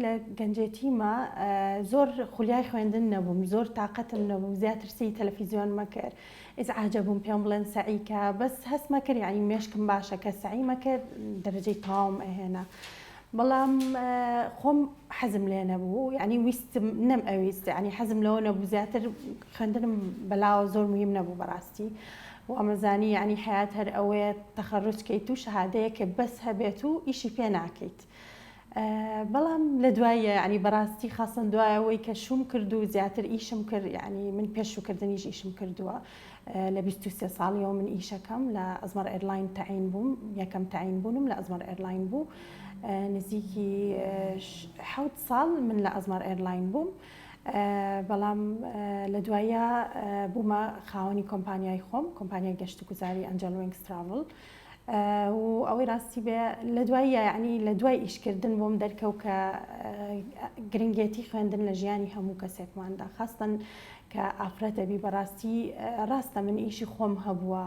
لە گەنجێتیما زۆر خولیای خوێندن نەبووم، زۆر تاقەتم نەبوو، زیاتر سەیری تەلەفیزیۆنمە کرد، ئیزعاجە بووم پێم بڵێن سەعی کە، بەس هەستمە کرد یانی مێشکم باشە کە سەعیمە کرد دەرەجەی تەواوم ئەهێنا، بەڵام خۆم حەزم لێ نەبوو یانی ویستم نەم ئەویست یانی حەزم لەوە نەبوو زیاتر خوێندنم بەلاوە زۆر موهیم نەبوو بەڕاستی وامەزانی یانی حەیات هەر ئەوەیە تەخەروج کەیت و شەهادەیەکت بەس هەبێت و ئیشی پێ ناکەیت. بەڵام لە دواییە یانی بەڕاستی خاسەن دوای ئەوەی کە شووم کرد و زیاتر ئیشم کرد یانی من پێش شووکردنیش ئیشم کردووە لە 23 ساڵیەوە من ئیشەکەم لە ئەزمەڕ airline تەعین بووم یەکەم تەعین بوونم لە ئەزمەڕ airline بوو نزیکی حەوت ساڵ من لە ئەزمەڕ airline بووم بەڵام لە دوایە بوومە خاوەنی کۆمپانیای خۆم کۆمپانیای گەشت و گوزاری Angel Wings Travel و ئەوەی ڕاستی بێ لە دواییە یعنی لە دوای ئیشکردن بۆم دەرکەوت کە گرنگێتی خوێندن لە ژیانی هەموو کەسێکماندا خاستەن کە ئافرەتە بی بەڕاستی ڕاستە من ئیشی خۆم هەبووە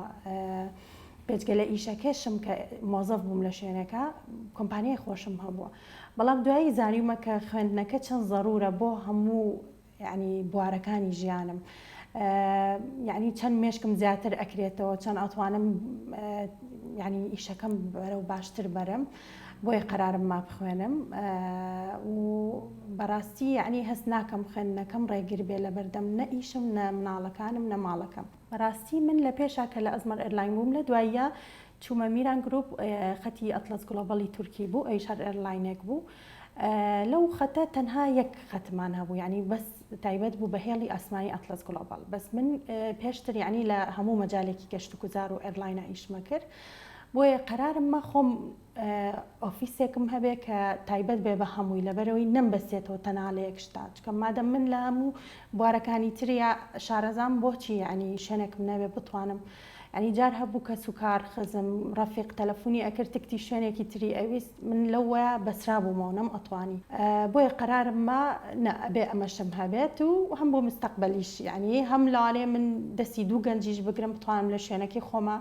بێجگە لە ئیشەکەشم کە مۆزەف بووم لە شوێنەکە کۆمپانیای خۆشم هەبووە بەڵام دوایی زانیومە کە خوێندنەکە چەند زەرورە بۆ هەموو یەعنی بوارەکانی ژیانم یەعنی چەند مێشکم زیاتر ئەکرێتەوە چەند ئەتوانم یەعنی ئیشەکەم بەرەو باشتر بەرم بۆیە قەرارم ما بخوێنم و بەڕاستی یەعنی هەست ناکەم خوێندنەکەم ڕێگر بێ لەبەردەم نە ئیشم نە مناڵەکانم نە ماڵەکەم. بەڕاستی من لە پێشا کە لە ئەزمەڕ airline بووم لە دواییە چوومە میران گروپ خەتی ئەتڵەس گڵۆبەڵی تورکی بوو ئەویش هەر airline ێک بوو لەو خەتە تەنها یەک خەتمان هەبوو یعنی بەس تایبەت بوو بە هێڵی ئاسمانی ئەتڵەس گڵۆبەڵ بەس من پێشتر یعنی لە هەموو مەجالێکی گەشت و گوزار و airline ا ئیشمە کرد بۆیە قەرارم ما خۆم office ێکم هەبێ کە تایبەت بێ بە هەمووی لەبەرەوەی نەمبەستێتەوە تەنها لە یەک شتا چکە مادەم من لە هەموو بوارەکانی تریا شارەزام بۆچی یعنی شوێنێکم نەبێ بتوانم یانی جار هەبوو کەس و کار خزم ڕەفیق تەلەفونی ئەکرد تکتی شوێنێکی تری ئەویست من لەوەیا بەسرابوومەوە نەم ئەتوانی بۆیە قەرارم ما نا ئەبێ ئەمەشم هەبێت و هەم بۆ مستەقبەلیش یانی هەم لەوانەیە من دەستی دوو گەنجیش بگرم بتوانم لە شوێنەکەی خۆما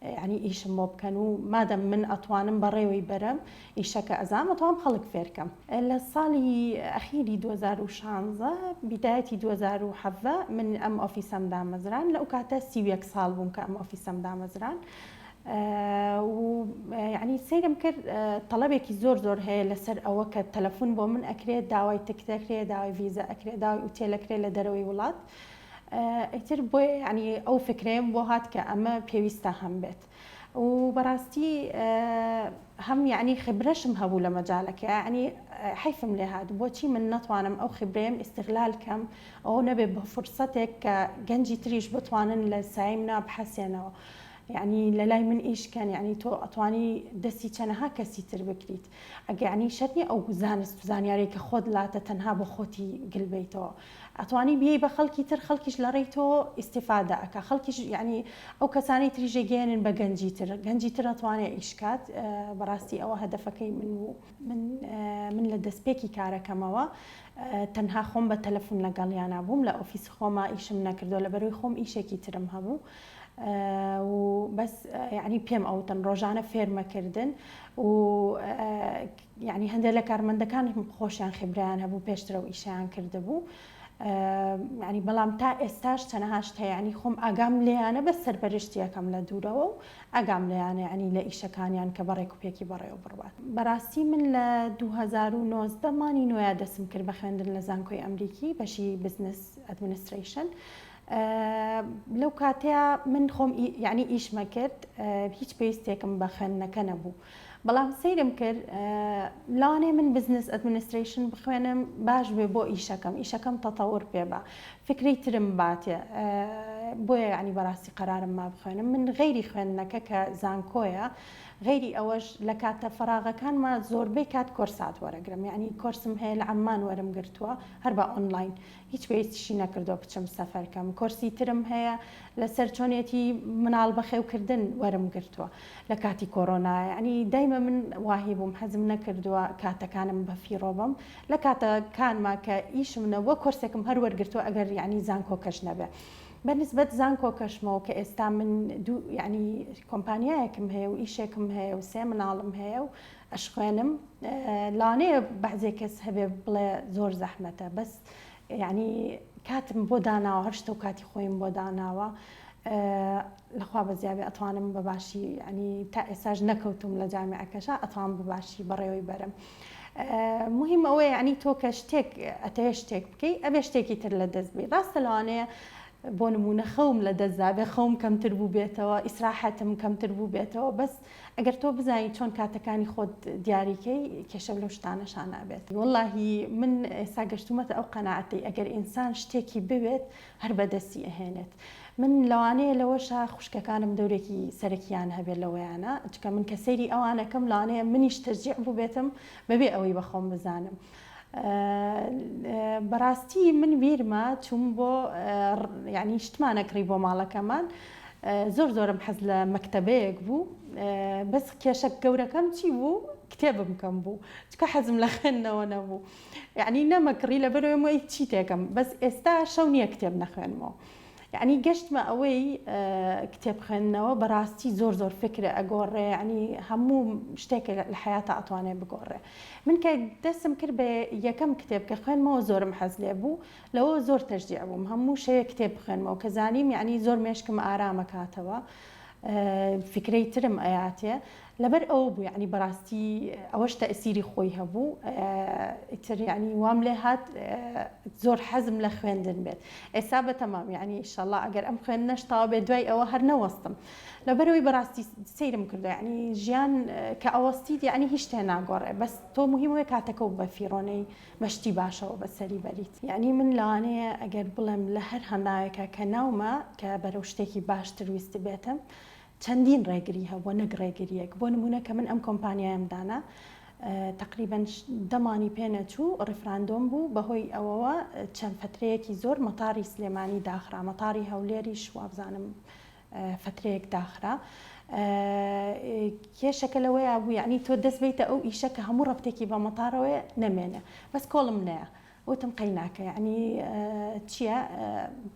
یانی ئیشم بۆ بکەن و مادەم من ئەتوانم بەڕێوەی بەرم ئیشەکە ئەزانم ئەتوانم خەڵک فێرکەم. لە ساڵی ئەخیری 2016 بیدایەتی 2017 من ئەم office ەم دامەزران لەو کاتە 31 ساڵ بووم کە ئەم office ەم دامەزران و یعنی سەیرم کرد تەڵەبێکی زۆر زۆر هەیە لەسەر ئەوە کە تەلەفۆن بۆ من ئەکرێت داوای تکت ئەکرێت داوای ڤیزە ئەکرێت داوای ئوتێل ئەکرێت لە دەرەوەی وڵات ئیتر بۆیە یعنی ئەو فکرەیەم بۆ هات کە ئەمە پێویستە هەم بێت و بەڕاستی هەم یعنی خبرەشم هەبوو لە مەجالەکە یعنی حەیفم لێ هات بۆچی من نەتوانم ئەو خبرەیەم ئیستغلال کەم ئەوە نەبێ بە فرسەتێک کە گەنجی تریش بتوانن لە سایەی منا بحەسێنەوە یعنی لە لای من ئیش کەن یعنی تۆ ئەتوانی دەستی چەنەها کەسی تر بگریت ئەگە یعنی شەرت نیە ئەو زانست و زانیارەی کە خۆت لاتە تەنها بۆ خۆتی گل بەیتەوە ئەتوانی بیەی بە خەڵکی تر خەڵکیش لە ڕێی تۆ ئیستیفادە ئەکا خەڵکیش یەعنی ئەو کەسانەی تریش ئەگەیەنن بە گەنجی تر گەنجی تر ئەتوانێ ئیش کات بەڕاستی ئەوە هەدەفەکەی من بوو من من لە دەستپێکی کارەکەمەوە تەنها خۆم بە تەلەفون لەگەڵیانا بووم لە office خۆما ئیشم نەکردووە لەبەرەوەی خۆم ئیشێکی ترم هەبوو و بەس یعنی پێم ئەوتن ڕۆژانە فێرمەکردن و یەعنی هەندێک لە کارمەندەکان خۆشیان خیبرەیان هەبوو پێشتر ئەو ئیشەیان کردبوو یەعنی بەڵام تا ئێستاش چەنەها شت هەیە یەعنی خۆم ئاگام لێیانە بەس سەرپەرشتیەکەم لە دوورەوە و ئاگام لێیانە یەعنی لە ئیشەکانیان کە بە ڕێکوپێکی بەڕێوە بڕوات. بەڕاستی من لە 2019 مانگی نۆیا دەستم کرد بە خوێندن لە زانکۆی ئەمریکی بەشی business administration لەو کاتەیا من خۆم یەعنی ئیشمە کرد هیچ پێویستێکم بە خوێندنەکە نەبوو بەڵام سەیرم کرد لەوانەیە من business administration بخوێنم باش بێ بۆ ئیشەکەم ئیشەکەم تەتەور پێ بە فکرەی ترم باتێ بۆیە یعنی بەڕاستی قەرارم ما بخوێنم من غەیری خوێندنەکە کە زانکۆیە غەیری ئەوەش لە کاتە فەراغەکانما زۆربەی کات کۆرسات وەرەگرم یعنی کۆرسم هەیە لە عەممان وەرم گرتووە هەر بە ئۆنلاین هیچ پێویستیشی نەکردووە بچم سەفەر کەم کۆرسی ترم هەیە لەسەر چۆنیەتی مناڵ بەخێوکردن وەرم گرتووە لە کاتی کۆرۆنا یعنی دایمە من واهی بووم حەزم نەکردووە کاتەکانم بە فیڕۆ بەم لە کاتەکانما کە ئیشم نەبووە کۆرسێکم هەر وەرگرتووە ئەگەر یعنی زانکۆکەش نەبێ. بە نسبەت زانکۆکەشمەوە کە ئێستا من دوو یعنی کۆمپانیایەکم هەیە و ئیشێکم هەیە و سێ مناڵم هەیە و ئەشخوێنم لەوانەیە بەعزێ کەس هەبێ بڵێ زۆر زەحمەتە بەس یعنی کاتم بۆ داناوە هەر شتە و کاتی خۆیم بۆ داناوە لەخوا بەزیابێ ئەتوانم بە باشی ینی تا ئێساش نەکەوتوم لە جامیعەکەشا ئەتوان بە باشی بەڕێوەی بەرم مهم ئەوەیە ینی تۆ کە شتێک ئەتەوێ شتێک بکەی ئەبێ شتێکی تر لە دەست بی ڕاستە لەوانەیە بۆ نمونە خەوم لە دەستدا بێ خەوم کەمتر بوو بێتەوە ئیسراحەتم کەمتر بوو بێتەوە بەس ئەگەر تۆ بزانی چۆن کاتەکانی خۆت دیاریکەی کێشە لەو شتانەشا نابێت وەڵاهی من ئێستا گەشتومەتە ئەو قەناعەتەی ئەگەر ئینسان شتێکی بوێت هەر بەدەستی ئەهێنێت من لەوانەیە لەوەشا خوشکەکانم دەورێکی سەرەکیان هەبێت لەوەیانە چکە من کە سەیری ئەوانەکەم لەوانەیە منیش تەشجیع بووبێتم بەبێ ئەوەی بەخۆم بزانم بەڕاستی من بیرمە چوم بۆ یعنی شتمانە کڕی بۆ ماڵەکەمان زۆر زۆرم حەز لە مەکتەبەیەک بوو بەس کێشە گەورەکەم چی بوو کتێبم کەم بوو چکە حەزم لە خوێندنەوە نەبوو یعنی نەمەکڕی لەبەرەوەی ئەی چی تێکەم بەس ئێستا شەو نییە کتێب نەخوێنمەوە یعنی گەشتمە ئەوەی کتێب خوێندنەوە بەڕاستی زۆر زۆر فکرە ئەگۆڕێ یعنی هەموو شتێک لە حیاتە ئەتوانێ بگۆڕێ من کە دەستم کرد بە یەکەم کتێب کە خوێنمەوە زۆرم حەز لێ بوو لەوە زۆر تەشجیع بووم هەموو شەوێک کتێب بخوێنمەوە کە زانیم یعنی زۆر مێشکم ئارامەکاتەوە فکرەی ترم ئەیاتێ لەبەر ئەوە بوو یعنی بەڕاستی ئەوەش تەئسیری خۆی هەبوو ئیتر یعنی وام لێ هات زۆر حەزم لە خوێندن بێت ئێستا بە تەمام یعنی ئیشەڵا ئەگەر ئەم خوێندنەش تەواو بێت دوای ئەوە هەر نەوەستم لەبەرەوەی بەڕاستی سەیرم کردو یعنی ژیان کە ئەوەستیت یعنی هیچ شتێ ناگۆڕێ بەس تۆ مهمەوەی کاتەکە و بە فیڕۆنەی بە شتی باشەوە بەسەری بەریت یعنی من لەوانەیە ئەگەر بڵێم لە هەر هەنگاوێکە کە ناومە کە بەرەو شتێکی باشتر ویستبێتم چەندین ڕێگری هەبووە نەک ڕێگرییەک، بۆ نموونە کە من ئەم کۆمپانیایەم دانا تەقریبەن دە مانگی پێ نەچوو ڕیفراندۆم بوو، بەهۆی ئەوەوە چەند فەترەیەکی زۆر مەتاری سلێمانی داخرا، مەتاری هەولێریش وابزانم فەترەیەک داخرا. کێشەکە لەوەیا بوو یەعنی تۆ دەست بەیتە ئەو ئیشە کە هەموو ڕەبتێکی بە مەتارەوەیە نەمێنێ، بەس کۆڵم نەیا. وتم قەیناکە یەعنی چیە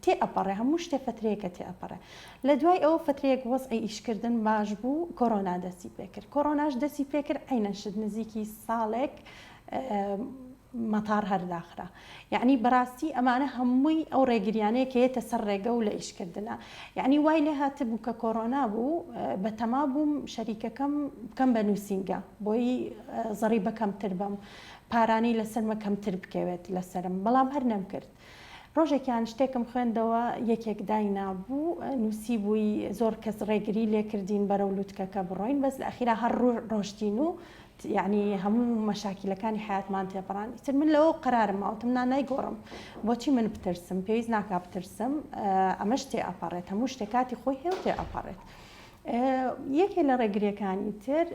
تێ ئەپەڕێ هەموو شتێ فەترەیەکە تێ ئەپەڕێ لە دوای ئەوە فەترەیەک وەزعی ئیشکردن باش بوو کۆرۆنا دەستی پێکرد کۆرۆناش دەستی پێکرد عەینەن شت نزیکی ساڵێک مەتار هەر داخرا یعنی بەڕاستی ئەمانە هەمووی ئەو ڕێگریانەیە کە یەتە سەر ڕێگە و لە ئیشکردنە یعنی وای لێ هاتبوو کە کۆرۆنا بوو بەتەما بووم شەریکەکەم بکەم بە نووسینگە بۆی زەڕی بەکەمتر بەم پارانەی لەسەرمە کەمتر بکەوێت لەسەرم بەڵام هەر نەمکرد ڕۆژێکیان شتێکم خوێندەوە یەکێک داینابوو نووسیبووی زۆر کەس ڕێگری لێکردین بەرەو لوتکەکە بڕۆین بەس لە ئەخیرا هەر ڕۆشتین و یعنی هەموو مەشاکیلەکانی حیاتمان تێپەڕان ئیتر من لەوە قەرارم ماوتم نا نایگۆڕم بۆچی من بترسم پێویست ناکا بترسم ئەمەش تێ ئەپەڕێت هەموو شتێک کاتی خۆی هەیە و تێ ئەپەڕێت یەکێ لە ڕێگریەکانی تر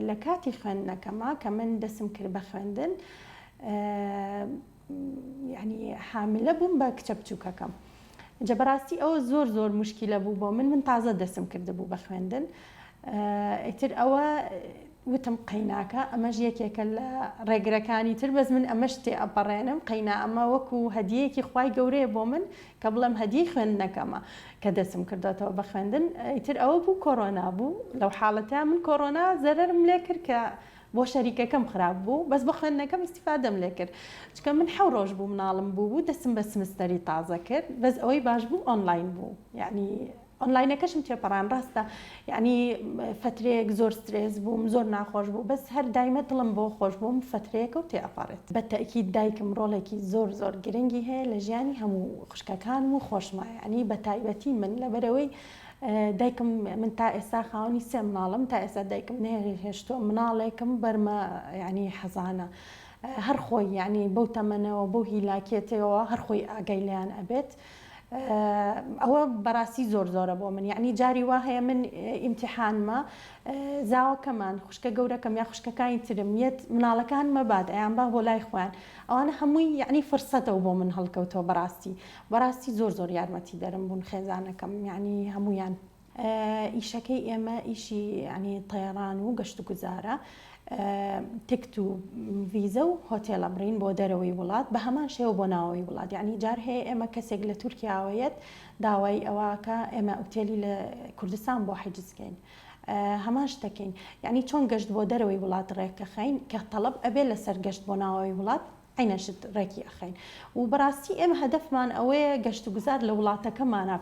لە کاتی خوێندنەکەما کە من دەسم کرد بە خوێندن یعنی حاملە بووم بە کچە بچووکەکەم جا بەڕاستی ئەوە زۆر زۆر مشکلە بوو بۆ من من تازە دەسم کردبوو بە خوێندن ئیتر ئەوە وتم قەیناکە ئەمەش یەکێکە لە ڕێگرەکانی تر بەس من ئەمەش تێ ئەپەڕێنم قەینا ئەمە وەکو هەدیەیەکی خوای گەورەیە بۆ من کە بڵێم هەدیەی خوێندنەکەمە کە دەستم کردۆتەوە بە خوێندن ئیتر ئەوە بوو کۆرۆنا بوو لەو حاڵەتە من کۆرۆنا زەرەرم لێ کرد کە بۆ شەریکەکەم خراپ بوو بەس بۆ خوێندنەکەم ئیستیفادەم لێ کرد چونکە من حەو ڕۆژ بوو مناڵم بوو بوو دەستم بە سمستەری تازە کرد بەس ئەوەی باش بوو ئۆنلاین بوو یعنی ئۆنلاینەکەشم تێپەڕان ڕاستە یعنی فەترەیەک زۆر سترێس بووم زۆر ناخۆش بوو بەس هەر دایمە دڵم بۆ خۆش بووم فەترەیەکە و تێئەپەڕێت. بە تەئکید دایکم ڕۆڵێکی زۆر زۆر گرنگی هەیە لە ژیانی هەموو خوشکەکانم و خۆشما یعنی بە تایبەتی من لەبەرئەوەی دایکم من تا ئێستا خاوەنی سێ مناڵم تا ئێستا دایکم نەهێشتووە مناڵێکم بەرمە یعنی حەزانە هەر خۆی یعنی بەو تەمەنەوە بەو هیلاکێتەوە هەر خۆی ئاگای لێیان ئەبێت ئەوە بەڕاستی زۆر زۆرە بۆ من یعنی جاری وا هەیە من ئیمتیحانمە زاوەکەمان خوشکە گەورەکەم یا خوشکەکانی ترم یەت مناڵەکان مەبات ئەیان با بۆ لای خۆیان ئەوانە هەمووی یعنی فرسەتەوە بۆ من هەڵکەوتەوە بەڕاستی بەڕاستی زۆر زۆر یارمەتی دەرم بوون خێزانەکەم یعنی هەمویان. ئیشەکەی ئێمە ئیشی یانی تەیەڕان و گەشت و گوزارە تکت و ڤیزە و هۆتێل ئەبڕین بۆ دەرەوەی وڵات بە هەمان شێوە بۆ ناوەوەی وڵات یعنی جار هەیە ئێمە کەسێک لە تورکیاوە یەت داوای ئەوەکە ئێمە ئوتێلی لە کوردستان بۆ حیجزکەین هەمان شتەکەین یعنی چۆن گەشت بۆ دەرەوەی وڵات ڕێکەخەین کە تەڵەب ئەبێ لەسەر گەشت بۆ ناوەوەی وڵات عەینەن شت ڕێکی ئەخەین و بەڕاستی ئێمە هەدەفمان ئەوەیە گەشت و گوزار لە وڵاتەکەمانا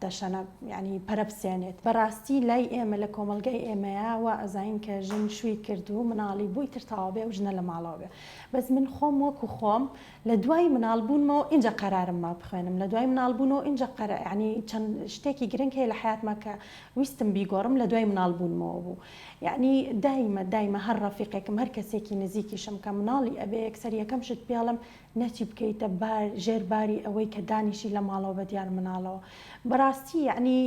تەشەنە یانی پەرە بسێنێت. بەڕاستی لای ئێمە لە کۆمەڵگای ئێمەیا وا ئەزانین کە ژن شووی کرد و مناڵی بوو ئیتر تەواو بێ ئەو ژنە لە ماڵەوە بێ بەس من خۆم وەکو خۆم لە دوای مناڵ بوونمەوە ئینجا قەرارم ما بخوێنم لە دوای مناڵ بوونەوە ئینجا قەرا یانی چەند شتێکی گرنگ هەیە لە حەیاتما کە ویستم بیگۆڕم لە دوای مناڵ بوونمەوە بوو یانی دایمە دایمە هەر ڕەفیقێکم هەر کەسێکی نزیکیشم کە مناڵی ئەبێ یەکسەر یەکەم شت پێڵم نەچی بکەیتە بار ژێر باری ئەوەی کە دانیشی لە ماڵەوە بە دیار مناڵەوە بەڕاستی یەعنی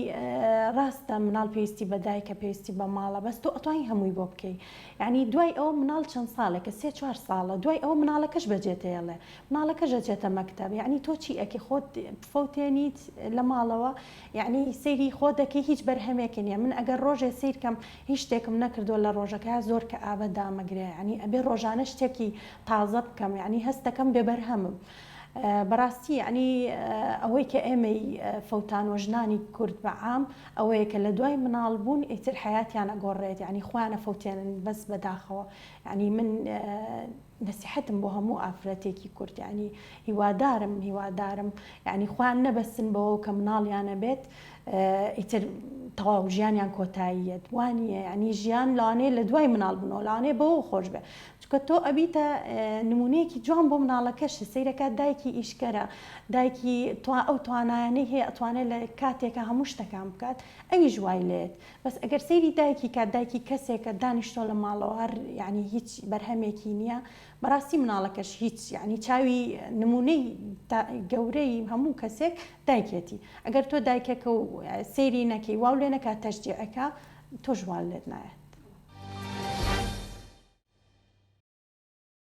ڕاستە مناڵ پێویستی بە دایکە پێویستی بە ماڵە بەس تۆ ئەتوانی هەمووی بۆ بکەی یەعنی دوای ئەوە مناڵ چەند ساڵێکە سێ چوار ساڵە دوای ئەوە مناڵەکەش بەجێتەیەڵێ مناڵەکەش ئەچێتە مەکتەب یەعنی تۆ چی ئەکەی خۆت فەوتێنیت لە ماڵەوە یەعنی سەیری خۆت دەکەی هیچ بەرهەمێکە نیە من ئەگەر ڕۆژێ سەیر کەم هیچ شتێکم نەکردووە لە ڕۆژەکە زۆر کەئابە دامەگرێ یەعنی ئەبێ ڕۆژانە شتێکی تازە بکەم یەعنی هەست دەکەم بێ بەرهەمم بەڕاستی یەعنی ئەوەی کە ئێمەی فەوتانوە ژنانی کورد بە عام ئەوەیە کە لە دوای مناڵ بوون ئیتر حەیاتیان ئەگۆڕێت یەعنی خۆیان ئەفەوتێنن بەس بەداخەوە یەعنی من نەسیحەتم بۆ هەموو ئافرەتێکی کورد یەعنی هیوادارم هیوادارم یەعنی خۆیان نەبەستن بەوە کە مناڵیان ئەبێت ئیتر تەواو ژیانیان کۆتاییەت وانییە یەعنی ژیان لەوانەیە لە دوای مناڵ بوونەوە لەوانەیە بەوە خۆش بێ چونکە تۆ ئەبیتە نمونەیەکی جوان بۆ مناڵەکەشت سەیرەکە دایکی ئیشکەرە دایکی ئەو توانایانەی هەیە ئەتوانێت لە کاتێکە هەموو شتەکان بکات ئەویش وای لێت بەس ئەگەر سەیری دایکی کات دایکی کەسێکە دانیشتۆ لە ماڵەوە هەر یعنی هیچ بەرهەمێکی نییە بەڕاستی مناڵەکەش هیچ یعنی چاوی نمونەی گەورەی هەموو کەسێک دایکێتی ئەگەر تۆ دایکەکە و سەیری نەکەی واو لێ نەکات تەشجیعەکە تۆش وال لێت نایەت.